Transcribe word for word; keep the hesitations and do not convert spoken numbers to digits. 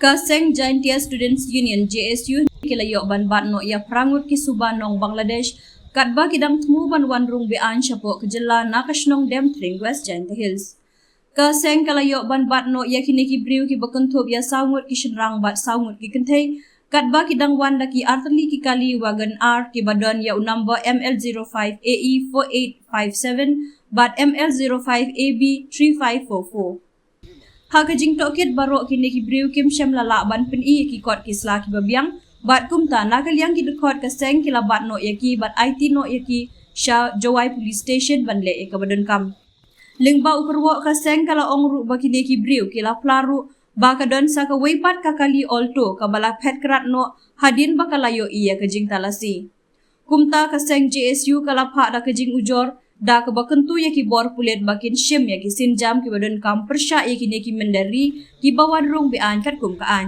Ka seng Jaintia Students Union, J S U, ki la ïoh ban bat noh ïa phra ngut ki suba nong Bangladesh, katba ki dang thmu ban wan rung be-aiñ shapoh ka jylla na ka shnong Demthring, West Jaintia Hills. Ka seng ka la ïoh ban bat noh ïa kine ki briew kiba kynthup ïa saw ngut ki shynrang bad saw ngut ki kynthei, katba ki dang wan da ki artylli ki kali Wagon R kiba don ïa u number M L zero five A E four eight five seven bad M L zero five A B three five four four. Ha ka jingtohkit baroh kine ki briew kim shym la lah ban pyni ïa ki kot ki sla kiba biang, bad kumta na ka liang ki dkhot ka seng ki la bat noh ïa ki bad aiti noh ïa ki sha Jowai Police Station ban leh ïa kaba donkam. Lyngba u kyrwoh ka seng ka la ong ruh ba kine ki briew ki la phla ruh ba ka don sa kawei pat ka kali Alto kaba la phet krat noh hadien ba ka la ïohi ïa ka jingtalasi. Kumta ka seng J S U ka la phah da ka jingujor da kaba kyntu ïa ki bor pulit ba kin shim ïa ki sienjam kiba donkam pyrshah ïa kine ki mynder ri kiba wan rung be-aiñ katkum ka aiñ.